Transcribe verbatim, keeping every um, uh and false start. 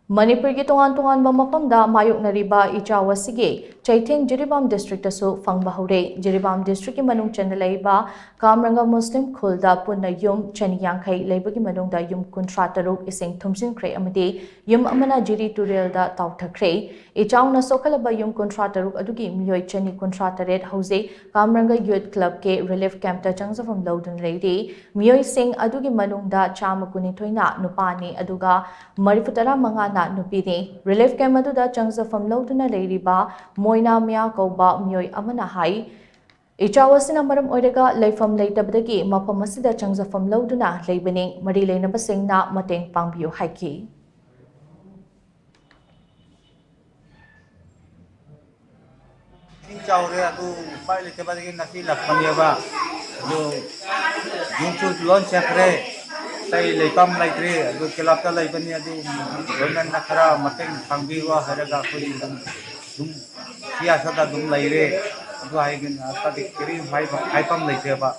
ꯃꯅꯤꯄꯨꯔꯒꯤ ꯇꯣꯉꯥꯟ ꯇꯣꯉꯥꯟꯕ ꯃꯐꯝꯗ ꯃꯥꯌꯣꯛꯅꯔꯤꯕ ꯏꯆꯥꯎ ꯑꯁꯤꯒꯤ ꯆꯩꯊꯦꯡ ꯖꯤꯔꯤꯕꯥꯝ ꯗꯤꯁꯇ꯭ꯔꯤꯛꯇꯁꯨ ꯐꯪꯕ ꯍꯧꯔꯦ꯫ ꯖꯤꯔꯤꯕꯥꯝ ꯗꯤꯁꯇ꯭ꯔꯤꯛꯀꯤ ꯃꯅꯨꯡ ꯆꯟꯅ ꯂꯩꯕ ꯀꯥꯝꯔꯪꯒ ꯃꯨꯁꯂꯤꯝ ꯈꯨꯜꯗ ꯄꯨꯟꯅ ꯌꯨꯝ ꯆꯅꯤ ꯌꯥꯡꯈꯩ ꯂꯩꯕꯒꯤ ꯃꯅꯨꯡꯗ ꯌꯨꯝ ꯀꯨꯟꯊ꯭ꯔꯥ ꯇꯔꯨꯛ ꯏꯁꯤꯡ ꯊꯨꯝꯖꯤꯟꯈ꯭ꯔꯦ ꯑꯃꯗꯤ ꯌꯨꯝ ꯑꯃꯅ ꯖꯤꯔꯤ ꯇꯨꯔꯦꯜꯗ ꯇꯥꯎꯊꯈ꯭ꯔꯦ꯫ ꯏꯆꯥꯎꯅ ꯁꯣꯛꯍꯜꯂꯕ ꯌꯨꯝ ꯀꯨꯟꯊ꯭ꯔꯥ ꯇꯔꯨꯛ ꯑꯗꯨꯒꯤ ꯃꯤꯑꯣꯏ ꯆꯅꯤ ꯀꯨꯟꯊ꯭ꯔꯥ ꯇꯔꯦꯠ ꯍꯧꯖꯤꯛ ꯀꯥꯝꯔꯪꯒ ꯌꯨꯠ ꯀ꯭ꯂꯕꯀꯤ ꯔꯤꯂꯤꯐ ꯀꯦꯝꯞꯇ ꯆꯪꯖꯐꯝ ꯂꯧꯗꯨꯅ ꯂꯩꯔꯤ꯫ ꯃꯤꯑꯣꯏꯁꯤꯡ ꯑꯗꯨꯒꯤ ꯃꯅꯨꯡꯗ ꯆꯥꯝꯃ ꯀꯨꯟꯅꯤꯊꯣꯏꯅ ꯅꯨꯄꯥꯅꯤ, ꯑꯗꯨꯒ ꯃꯔꯤꯐꯨ ꯇꯔꯥ ꯃꯉꯥꯅ ꯅꯨꯄꯤꯅꯤ꯫ ꯔꯤꯂꯤꯐ ꯀꯦꯝꯞ ꯑꯗꯨꯗ ꯆꯪꯖꯐꯝ ꯂꯧꯗꯨꯅ ꯂꯩꯔꯤꯕ ꯃꯣꯏꯅꯥ ꯃꯤꯌꯥ ꯀꯧꯕ ꯃꯤꯑꯣꯏ ꯑꯃꯅ ꯍꯥꯏ, ꯏꯆꯥꯎ ꯑꯁꯤꯅ ꯃꯔꯝ ꯑꯣꯏꯔꯒ ꯂꯩꯐꯝ ꯂꯩꯇꯕꯗꯒꯤ ꯃꯐꯝ ꯑꯁꯤꯗ ꯆꯪꯖꯐꯝ ꯂꯧꯗꯨꯅ ꯂꯩꯕꯅꯤ꯫ ꯃꯔꯤ ꯂꯩꯅꯕꯁꯤꯡꯅ ꯃꯇꯦꯡ ꯄꯥꯡꯕꯤꯌꯨ ꯍꯥꯏꯈꯤ꯫ ꯏꯁꯤꯡ ꯆꯥꯎꯔꯦ, ꯑꯗꯨ ꯎꯄꯥꯏ ꯂꯩꯇꯕꯗꯒꯤ ꯉꯁꯤ ꯂꯥꯛꯄꯅꯦꯕ꯫ ꯑꯗꯨ ꯌꯨꯝꯁꯨ ꯂꯣꯏ ꯆꯠꯈ꯭ꯔꯦ꯫ ꯑꯇꯩ ꯂꯩꯐꯝ ꯂꯩꯇ꯭ꯔꯦ꯫ ꯑꯗꯨ ꯀ꯭ꯂꯕꯇ ꯂꯩꯕꯅꯤ, ꯑꯗꯨ ꯒꯣꯔꯃꯦꯟꯅ ꯈꯔ ꯃꯇꯦꯡ ꯄꯥꯡꯕꯤꯔꯣ ꯍꯥꯏꯔꯒ ꯑꯩꯈꯣꯏ ꯑꯗꯨꯝ, ꯑꯗꯨꯝ ꯁꯤ ꯑꯁꯥꯗ ꯑꯗꯨꯝ ꯂꯩꯔꯦ꯫ ꯑꯗꯨ ꯍꯥꯏꯒꯅꯤ, ꯑꯇꯩꯗꯤ ꯀꯔꯤ ꯍꯥꯏꯕ-, ꯍꯥꯏꯐꯝ ꯂꯩꯇꯦꯕ꯫